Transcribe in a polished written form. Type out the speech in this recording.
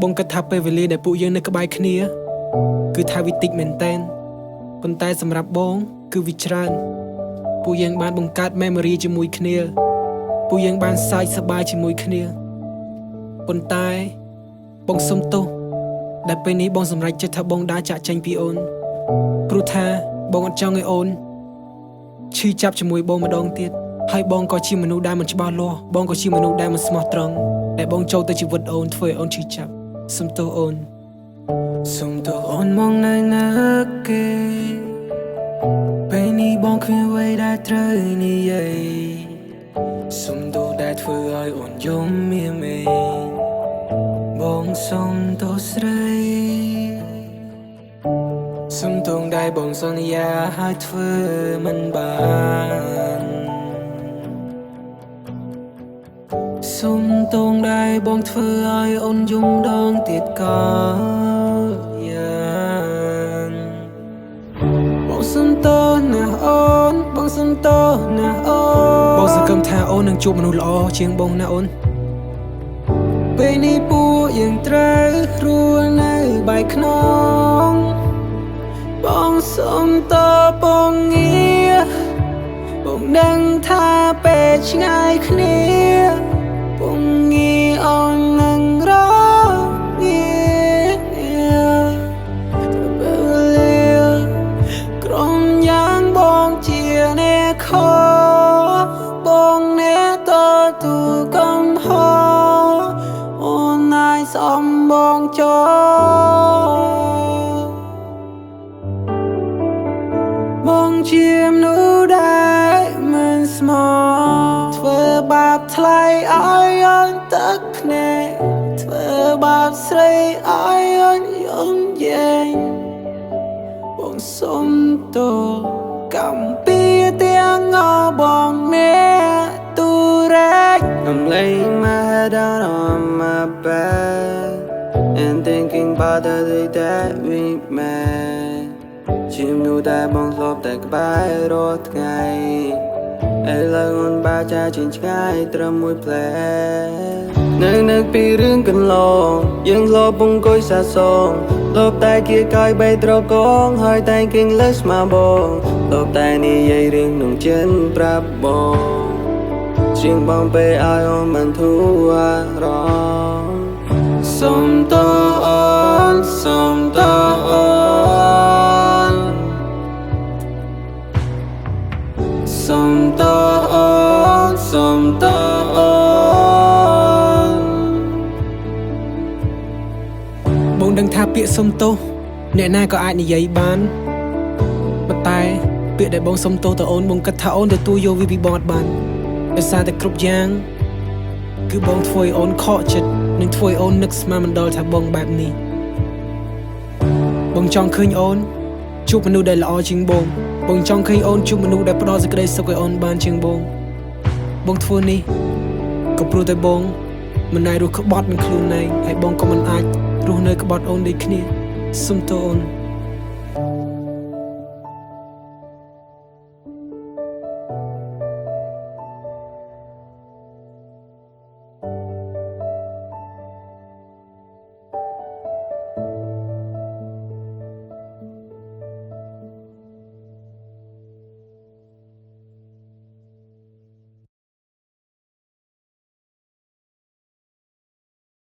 បងគិតថាពេលវេលាដែលពួកយើងនៅក្បែរគ្នា គឺថាវាតិចមែនតែនប៉ុន្តែសម្រាប់បង គឺវាច្រើន ពួកយើងបានបង្កើត memory ជាមួយគ្នា ពួកយើងបានសើចសប្បាយជាមួយគ្នាប៉ុន្តែបងសុំទោសដែលពេលនេះបងសម្រេចចិត្តថាបងដើរចាក់ចេញពីអូនព្រោះថាបងអត់ចង់ឲ្យអូនឈឺចាប់ជាមួយបងម្ដងទៀតហើយបងក៏ជាមនុស្សដែលមិនច្បាស់លាស់បងក៏ជាមនុស្សដែលមិនស្មោះត្រង់ដែលបងចូលទៅជីវិតអូនធ្វើឲ្យអូនឈឺចាប់សុំទោសអូនសុំទោសអូនមកនៅណាគេ ពេលនេះបងគ្មានអ្វីដែលត្រូវនិយាយសុំទោសដែលធ្វើឲ្យអូនយំមានមេបងសុំទោសស្រីសុំទោសដែលបងសន្យាឲ្យធ្វើមិនបានសុំទោសដែលបងធ្វើឲ្យអូនយំដងទៀតក៏យ៉ាង បងសុំទោសណាអូនបងសុំទោសណាអូនបងសង្ឃឹមថាអូននឹងជួបមនុស្សល្អជាងបងណាអូនពេលនេះពួកយើងត្រូវរស់នៅបែកខ្នងបងសុំទោសបងងាបងដឹងថាពេលឆ្ងាយគ្នាពងងាអូននឹងរងាទៅពេលវេលា ក្រុមយ៉ាងបងជាអ្នកខបងអ្នកតទូកំហុសអូនណាយសំបងចូលបងជាមនុស្សដែលមិនស្មោះធ្វើបាបថ្លៃឲ្យអូនទឹកភ្នែកធ្វើបាបស្រីឲ្យអូនយំយែង បងសុំទោសកម្មពីទាំងអស់បងអ្នកទូរ៉េក I'm laying my head down on my bed and thinking about the day that we met. ជាមនុស្សដែលបងធ្លាប់តែក្បែររាល់ថ្ងៃឥឡូវអូនបាចាចេញឆ្ងាយត្រឹមមួយភ្លែនៅនឹកពីរឿងកន្លងយើងធ្លាប់អង្គុយសាសងធ្លាប់តែគៀកកាយបីត្រកងហើយតែងគេងលើស្មាបងធ្លាប់តែនិយាយរឿងក្នុងចិត្តប្រាប់បង ជាងបងពេលឲ្យអូនមិនធូរអារម្មណ៍ សុំទោសអូនសុំទោសអូនសុំទោសអូនសុំទោសអូនបងដឹងថាពាក្យសុំទោសអ្នកណាក៏អាចនិយាយបានប៉ុន្តែពាក្យដែលបងសុំទោសទៅអូនបងគិតថាអូនទទួលយកវាពីបងអត់បានដោយសារតែគ្រប់យ៉ាង គឺបងធ្វើឲ្យអូនខកចិត្តនិងធ្វើឲ្យអូននឹកស្មានមិនដល់ថាបងបែបនេះបងចង់ឃើញអូនជួបមនុស្សដែលល្អជាងបងបងចង់ឃើញអូនជួបមនុស្សដែលផ្ដល់សេចក្តីសុខឲ្យអូនបានជាងបងបងធ្វើនេះក៏ព្រោះតែបងមិនអាចរស់ក្បត់នឹងខ្លួនឯងហើយបងក៏មិនអាចរស់នៅក្បត់អូនដូចគ្នាសុំទោសអូន។